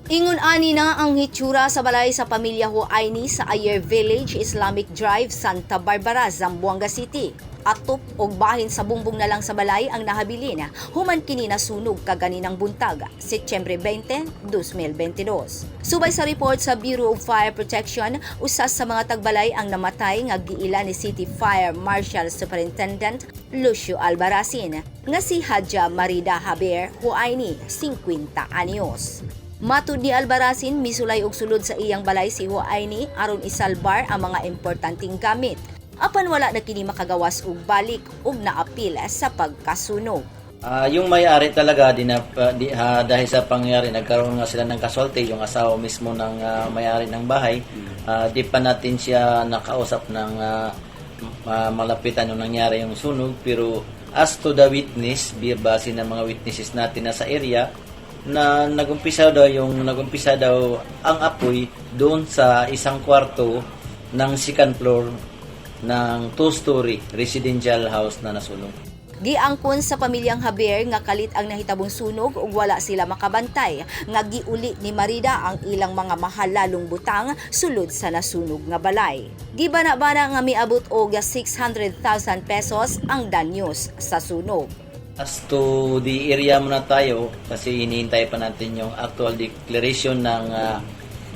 Ingon ani na ang hitsura sa balay sa pamilya Huayni sa Ayer Village, Islamic Drive, Santa Barbara, Zamboanga City. Atop og bahin sa bumbong na lang sa balay ang nahabilin human kini nasunog kaganinang buntag, Setyembre 20, 2022. Subay sa report sa Bureau of Fire Protection, usa sa mga tagbalay ang namatay nga giila ni City Fire Marshal Superintendent Lucio Albarracin nga si Hadja Marida Javier Huayni, 50 anyos. Matud ni Albarracin, misulay og sulod sa iyang balay si Huayni aron isalbar ang mga importanteng gamit. Apan wala na kini makagawas og balik ug naapil sa pagkasunog. Yung may-ari talaga di na, di, dahil sa pangyayari, nagkaroon nga sila ng casualty, yung asawa mismo ng may-ari ng bahay, di pa natin siya nakausap ng malapitan nung nangyari yung sunog, pero as to the witness, base ng mga witnesses natin na sa area, na nagumpisa daw ang apoy doon sa isang kwarto ng second floor ng two-story residential house na nasunog. Giangkon sa pamilyang Javier nga kalit ang nahitabong sunog ug wala sila makabantay nga giuli ni Marida ang ilang mga mahalalong butang sulod sa nasunog nga balay. Gibana-bana nga miabot og 600,000 pesos ang danyos sa sunog. As to the area muna tayo kasi hinihintay pa natin yung actual declaration ng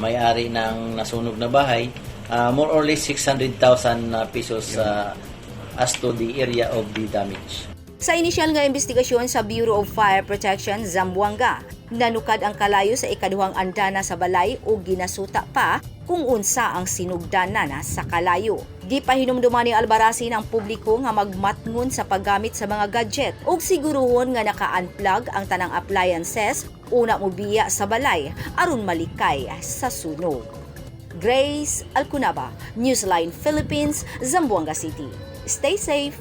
may-ari ng nasunog na bahay. More or less 600,000 na pesos as to the area of the damage. Sa inisyal nga investigasyon sa Bureau of Fire Protection Zamboanga, nanukad ang kalayo sa ikaduhang andana sa balay ug ginasuta pa kung unsa ang sinugdanan sa kalayo. Gipahinumduman ni Albarracin ang publiko nga magmatngon sa paggamit sa mga gadget ug siguruhon nga naka-unplug ang tanang appliances una mobiya sa balay aron malikay sa sunog. Grace Alcunaba, Newsline Philippines, Zamboanga City. Stay safe.